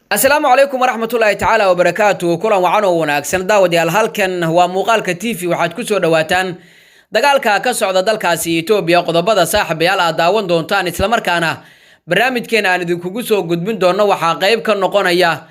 Asalaamu calaykum waraxmatullaahi tacaala wabarakaatu. Kulan wacan oo wanaagsan, daawadayaal. Halkan waa Muuqaalka TV. Waxaad ku soo dhowaataan dagaalka ka socda dalkaasi Etoobiya, qodobada, saaxiibayaal, aad daawan doontaan islamarkaana barnaamijkeena aan idinkugu soo gudbin doonno. Waxaa qayb ka noqonaya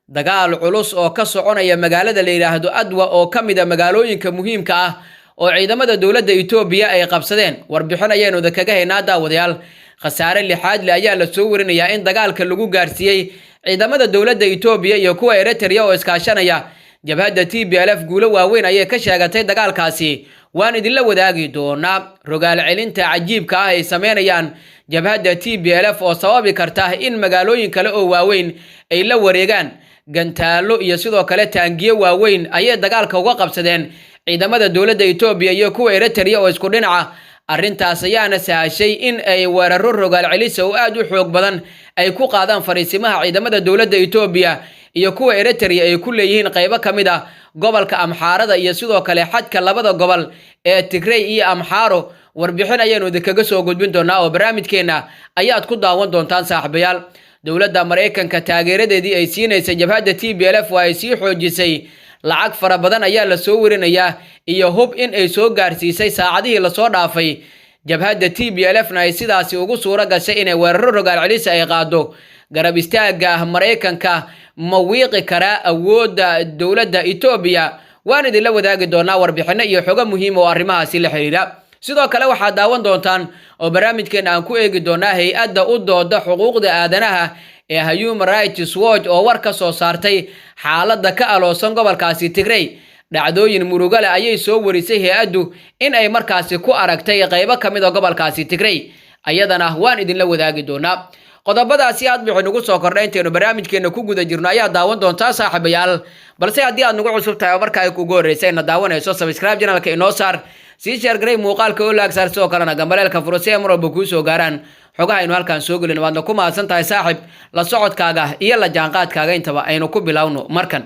dagaal culus oo ka soconaya magaalada la yidhaahdo Adwa, oo ka mid a magaalooyinka muhiimka ah oo ciidamada dowladda Etoobiya ay qabsadeen. Warbixin ayaynu idinkaga haynaa, daawadayaal. Khasaare lixaadle ayaa la soo warinayaa in dagaalka lagu gaarsiiyey ciidamada dowladda Etoobiya iyo kuwa Eritrea oo iskaashanaya. Jabhadda TPLF guulo waaweyn ayay ka sheegatay dagaalkaasi, waan idinla wadaagi doonaa. Rogaal celinta cajiibka ah ay sameynayaan jabhadda TPLF oo sababi karta in magaalooyin kale oo waaweyn ay la wareegaan. Gantaalo iyo sidoo kale taangiyo waaweyn ayay dagaalka uga qabsadeen ciidamada dowladda Etoobiya iyo kuwa Eritrea oo isku dhinaca. Arrintaas ayaana sahashay in ay weeraro rogaal celisa oo aada u xoog badan ay ku qaadaan fariisimaha ciidamada dowladda Etoobiya iyo kuwa Eritrea ay ku leeyihiin qaybo ka mid ah gobolka Amxaarada iyo sidoo kale xadka labada gobol ee Tigrey iyo Amxaaro. Warbixin ayaanu idinkaga soo gudbin doonaa oo barnaamijkeenna ayaad ku daawan doontaan, saaxiibayaal. Dowladda Maraykanka taageeradeedii ay siinaysay jabhadda TPLF waa ay sii xoojisay. Lacag fara badan ayaa la soo warinayaa iyo hub in ay soo gaarsiisay saacadihii lasoo dhaafay. Jabhadda TPLF na ay sidaasi ugu suuro gashay inay weeraro rogaal celisa ay qaado. Garab istaagga Maraykanka ma wiiqi karaa awoodda dowladda Etoobiya? Waan idinla wadaagi doonaa warbixino iyo xogo muhiim oo arrimahaasi la xiriira. Sidoo kale waxaad daawan doontaan oo barnaamijkeena aan ku eegi doonaa hay-adda u dooda xuquuqda aadanaha ee Human Rights Watch oo war ka soo saartay xaaladda ka aloosan gobolkaasi Tigrey. Dhacdooyin murugale ayay soo warisay hay-addu in ay markaasi ku aragtay qaybo ka mid a gobolkaasi Tigrey. Ayadana waan idinla wadaagi doonaa. Qodobadaasi aad bixi nagu soo kordhay intaynu barnaamijkeena ku guda jirno ayaa daawan doontaa, saaxiibayaal. Balse haddii aad nagu cusub tahay oo marka ay kugu horreysay na daawanayso, subscribe channelka inoo saar, sii share garay muuqaalka oo like saar, sidoo kalena gambaleelka furo si ay mar walba kuu soo gaaraan xogaha aynu halkan soo gelin. Waadna ku mahadsan tahay, saaxib, la socodkaaga iyo la jaanqaadkaaga intaba. Aynu ku bilowno markan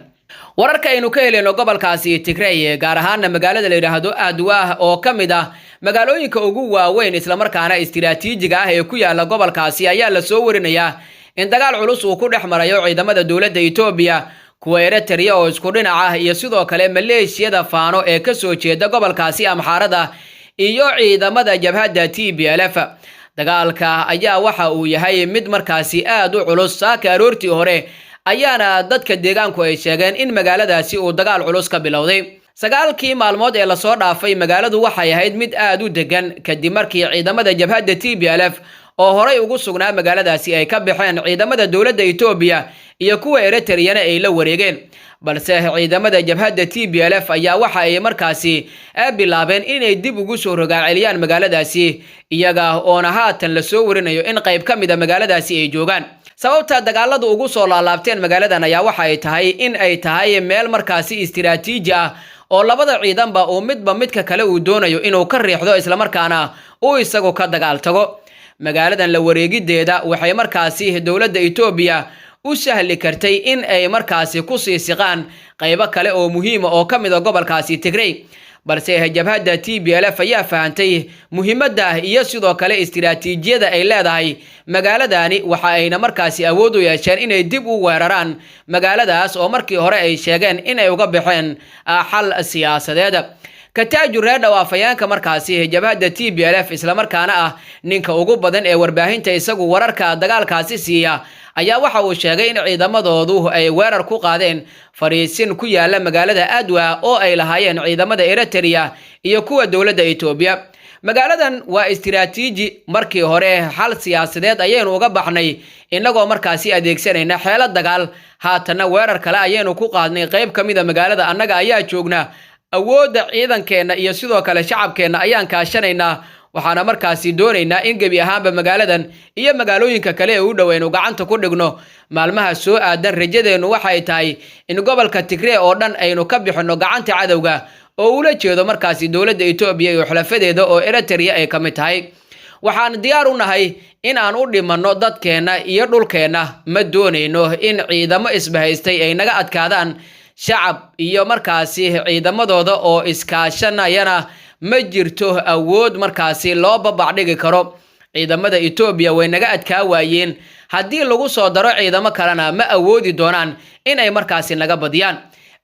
wararka aynu ka helayno gobolkaasi Tigrey, gaar ahaana magaalada la yidhaahdo Adwaah, oo ka mid ah magaalooyinka ugu waaweyn islamarkaana istiraatiijiga ah ee ku yaala gobolkaasi, ayaa la soo warinayaa in dagaal culus uu ku dhex marayo ciidamada dowladda Etoobiya, kuwa Eritrea oo isku dhinac ah, iyo sidoo kale maleeshiyada Faano ee kasoo jeeda gobolkaasi Amxaarada iyo ciidamada jabhadda TPLF. Dagaalka ayaa waxa uu yahay mid markaasi aada u culus. Saaka aroortii hore ayaana dadka deegaanku ay sheegeen in magaaladaasi uu dagaal culus ka bilowday. 9-kii maalmood ee lasoo dhaafay magaaladu waxay ahayd mid aada u degan, kadib markii ciidamada jabhadda TPLF oo horay ugu sugnaa magaaladaasi ay ka baxeen, ciidamada dowladda Etoobiya iyo kuwa Eritreyana ay la wareegeen. Balse ciidamada jabhadda TPLF ayaa waxa ay markaasi bilaabeen inay dib ugu soo rogaalceliyaan magaaladaasi, iyaga oona haatan lasoo warinayo in qayb ka mid a magaaladaasi ay joogaan. Sababta dagaaladu ugu soo laalaabteen magaaladan ayaa waxa ay tahay in ay tahay meel markaasi istiraatiiji ah oo labada ciidanba uu midba midka kale uu doonayo inuu ka riixdo, islamarkaana uu isagu ka dagaal tago. Magaaladan la wareegideeda waxay markaasi dowladda Etoobiya u sahli kartay in ay markaasi kusii siqaan qaybo kale oo muhiima oo ka mid a gobolkaasi Tigrey. Balse jabhadda TPLF ayaa fahantay muhiimadda iyo sidoo kale istiraatiijiyada ay leedahay magaaladani, waxa ayna markaasi awood u yeesheen inay dib u weeraraan magaaladaas oo markii hore ay sheegeen inay uga baxeen xal siyaasadeed. Getachew Reda, afhayeenka markaasi jabhadda TPLF, islamarkaana ah ninka ugu badan ee warbaahinta isagu wararka dagaalkaasi siiya, ayaa waxa uu sheegay in ciidamadoodu ay weerar ku qaadeen fariisin ku yaala magaalada Adwa oo ay lahaayeen ciidamada Eritrea iyo kuwa dowladda Etoobiya. "Magaaladan waa istiraatiiji. Markii hore xal siyaasadeed ayaynu uga baxnay innagoo markaasi adeegsanayna xeelo dagaal. Haatanna weerar kale ayaynu ku qaadnay qayb ka mida magaalada. Annaga ayaa joognaa. Awoodda ciidankeenna iyo sidoo kale shacabkeenna ayaan kaashanaynaa. Waxaana markaasi doonaynaa in gebi ahaanba magaaladan iyo magaalooyinka kale ee u dhow aynu gacanta ku dhigno maalmaha soo aadan. Rajadeennu waxay tahay in gobolka Tigree oo dhan aynu ka bixinno gacanta cadowga," oo ula jeedo markaasi dowladda Etoobiya iyo xulafadeeda oo Eritrea ay ka mid tahay. "Waxaan diyaar u nahay in aan u dhimanno dadkeenna iyo dhulkeenna. Ma doonayno in ciidamo isbahaystay ay naga adkaadaan. Shacab iyo markaasi ciidamadooda oo iskaashanayana ma jirto awood markaasi loo babac dhigi karo. Ciidamada Etoobiya way naga adkaa waayeen. Haddii lagu soo daro ciidamo kalena, ma awoodi doonaan inay markaasi naga badiyaan.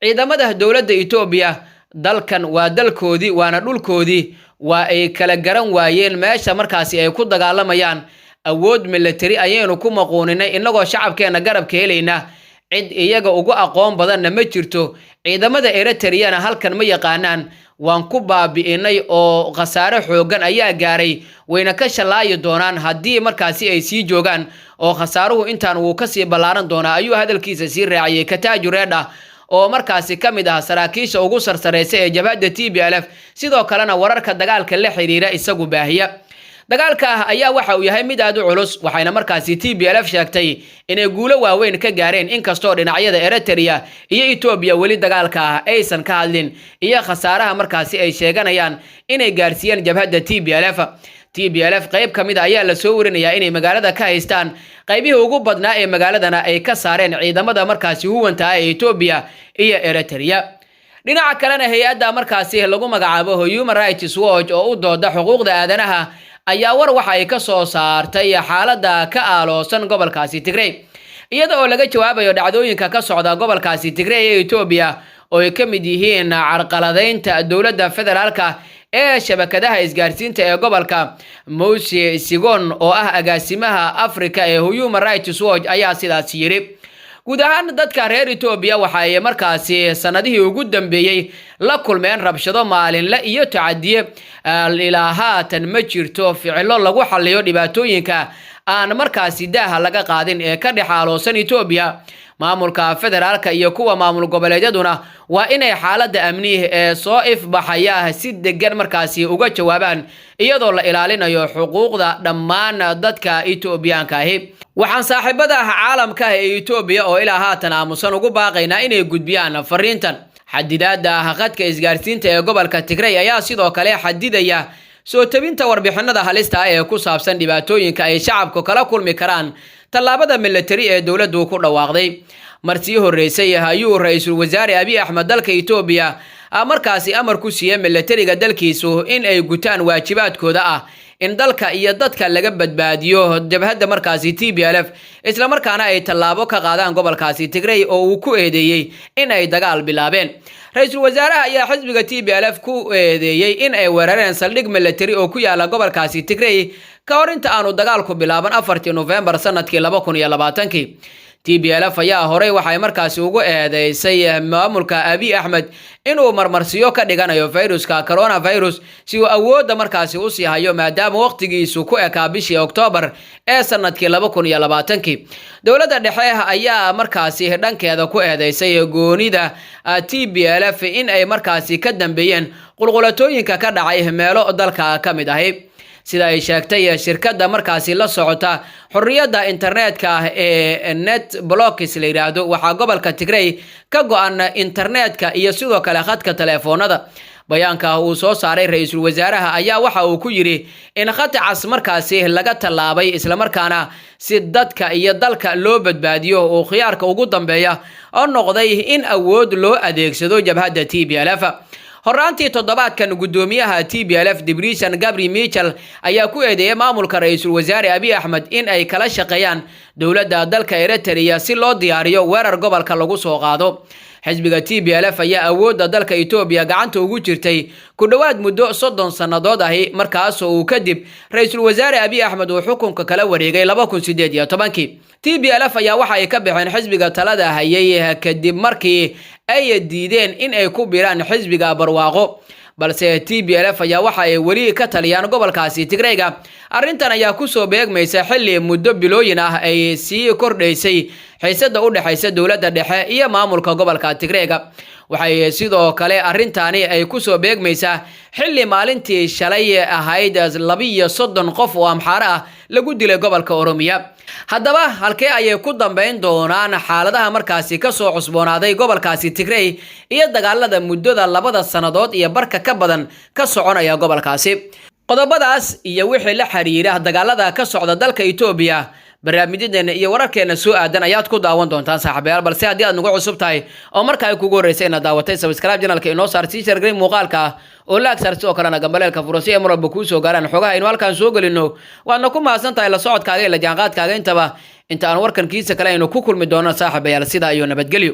Ciidamada dowladda Etoobiya dalkan waa dalkoodii, waana dhulkoodii. Waa ay kala garan waayeen meesha markaasi ay ku dagaalamayaan. Awood military ayaynu ku maquuninay, innagoo shacabkeena garabka helayna. Cid iyaga ugu aqoon badanna ma jirto. Ciidamada Eritreyana halkan ma yaqaanaan. Waan ku baabi'inay oo khasaare xooggan ayaa gaaray, wayna ka shallaayi doonaan haddii markaasi ay sii joogaan, oo khasaaruhu intaan wuu kasii ballaaran doonaa, ayuu hadalkiisa sii raaciyey Getachew Reda, oo markaasi ka mid ah saraakiisha ugu sarsareysa ee jabhadda TPLF, sidoo kalena wararka dagaalka la xiriira isagu baahiya. Dagaalka ayaa waxa uu yahay mid aad u culus, waxayna markaasi TPLF sheegtay inay guulo waaweyn ka gaareen, inkastoo dhinacyada Eritrea iyo Etoobiya weli dagaalka aysan ka hadlin iyo khasaaraha markaasi ay sheeganayaan inay gaarsiiyeen jabhadda TPLF. TPLF qayb ka mid a ayaa lasoo warinayaa inay magaalada ka haystaan, qaybihii ugu badnaa ee magaaladana ay ka saareen ciidamada markaasi huwanta ah ee Etoobiya iyo Eritrea. Dhinaca kalena, hay-adda markaasi lagu magacaabo Human Rights Watch oo u dooda xuquuqda aadanaha ayaa war waxa ay ka soo saartay xaaladda ka aaloosan gobolkaasi Tigrey, iyada oo laga jawaabayo dhacdooyinka ka socda gobolkaasi Tigrey ee Etoobiya, oo ay ka mid yihiin carqaladeynta dowladda federaalka ee shabakadaha isgaarsiinta ee gobolka. Mose Sigon, oo ah agaasimaha Africa ee Human Rights Watch, ayaa sidaas yidhi: "Guud ahaan dadka reer Etoobiya waxa ay markaasi sanadihii ugu dambeeyey la kulmeen rabshado maalinle iyo tacadiye. Ilaa haatan ma jirto ficilo lagu xaliyo dhibaatooyinka aan markaasi daaha laga qaadin ee ka dhex aaloosan Etoobiya. Maamulka federaalka iyo kuwa maamul goboleedyaduna waa inay xaaladda amni ee soo ifbaxaya si degan markaasi uga jawaabaan, iyadoo la ilaalinayo xuquuqda dhammaan dadka Etoobiyaanka ahi. Waxaan saaxiibada caalamka ee Etoobiya oo ilaa haatan aamusan ugu baaqaynaa inay gudbiyaan fariintan." Xadidaadda khadka isgaarsiinta ee gobolka Tigrey ayaa sidoo kale xadidaya soo tabinta warbixinada halista ah ee ku saabsan dhibaatooyinka ay shacabku kala kulmi karaan tallaabada militari ee dowladdu ku dhawaaqday. Marsii horreysay ayuu ra-iisul wasaare Abiy Axmed dalka Etoobiya markaasi amar ku siiyey militariga dalkiisu in ay gutaan waajibaadkooda ah in dalka iyo dadka laga badbaadiyo jabhadda markaasi TPLF, islamarkaana ay tallaabo ka qaadaan gobolkaasi Tigrey oo uu ku eedeeyey in ay dagaal bilaabeen. Ra-iisul wasaaraha ayaa xisbiga TPLF ku eedeeyey in ay weerareen saldhig military oo ku yaala gobolkaasi Tigrey ka hor inta aanu dagaalku bilaaban 4-tii Nofembar sanadkii 2020-kii. TPLF ayaa horey waxay markaasi ugu eedeysay maamulka Abiy Axmed inuu marmarsiyo ka dhiganayo fayruska coronavirus si uu awoodda markaasi usii hayo, maadaama waqtigiisu ku ekaa bishii Oktoobar ee sanadkii 2020-kii. Dowladda dhexe ayaa markaasi dhankeeda ku eedeysay goonida TPLF in ay markaasi ka dambeeyeen qulqulatooyinka ka dhacay meelo dalka ka mid ahi. Sida ay sheegtay shirkadda markaasi la socota xorriyadda internetka ee NetBlocks la yidhaahdo, waxaa gobolka Tigrey ka go-an internetka iyo sidoo kale khadka teleefoonada. Bayaanka uu soo saaray ra-iisul wasaaraha ayaa waxa uu ku yidhi in khad cas markaasi laga tallaabay, islamarkaana si dadka iyo dalka loo badbaadiyo uu khiyaarka ugu dambeeya oo noqday in awood loo adeegsado jabhadda TPLF. Horaantii toddobaadkan, guddoomiyaha TPLF Debretsion Gebre Michael ayaa ku eedeeyay maamulka ra-iisul wasaare Abiy Axmed in ay kala shaqeeyaan dowladda dalka Eritrea si loo diyaariyo weerar gobolka lagu soo qaado. Xisbiga TPLF ayaa awoodda dalka Etoobiya gacanta ugu jirtay ku dhowaad muddo 30 sannadood ahi, markaasoo uu kadib ra-iisul wasaare Abiy Axmed uu xukunka kala wareegay 2018-kii. TPLF ayaa waxa ay ka baxeen xisbiga talada hayay kadib markii ay diideen in ay ku biiraan xisbiga Barwaaqo, balse TPLF ayaa waxa ay weli ka taliyaan gobolkaasi Tigreyga. Arrintan ayaa kusoo beegmaysa xilli muddo bilooyin ah ay sii kordhaysay xiisada u dhexaysa dowladda dhexe iyo maamulka gobolka Tigreyga. Waxay sidoo kale arrintaani ay kusoo beegmaysaa xilli maalintii shalay ahayd 32 qof oo Amxaare ah lagu dilay gobolka Oromiya. Haddaba, halkee ayay ku dambeyn doonaan xaaladaha markaasi kasoo cusboonaaday gobolkaasi Tigrey iyo dagaalada muddada 2 sannadood iyo barka ka badan ka soconaya gobolkaasi? Qodobadaas iyo wixii la xiriira dagaalada ka socda dalka Etoobiya barnaamijyadeena iyo wararkeena soo aadan ayaad ku daawan doontaan, saaxiibayaal. Balse haddii aad nagu cusub tahay oo marka ay kugu horreysay inaad daawatay, subscribe channelka inoo saar, sii share garee muuqaalka oo like saar, sidoo kalena gambaleelka furo si ay mar walba kuu soo gaaraan xogaha aynu halkaan soo gelino. Waadna ku mahadsan tahay la socodkaaga iyo la jaanqaadkaaga intaba. Inta aan warkan kiisa kale aynu ku kulmi doono, saaxiibayaal, sidaa iyo nabadgelyo.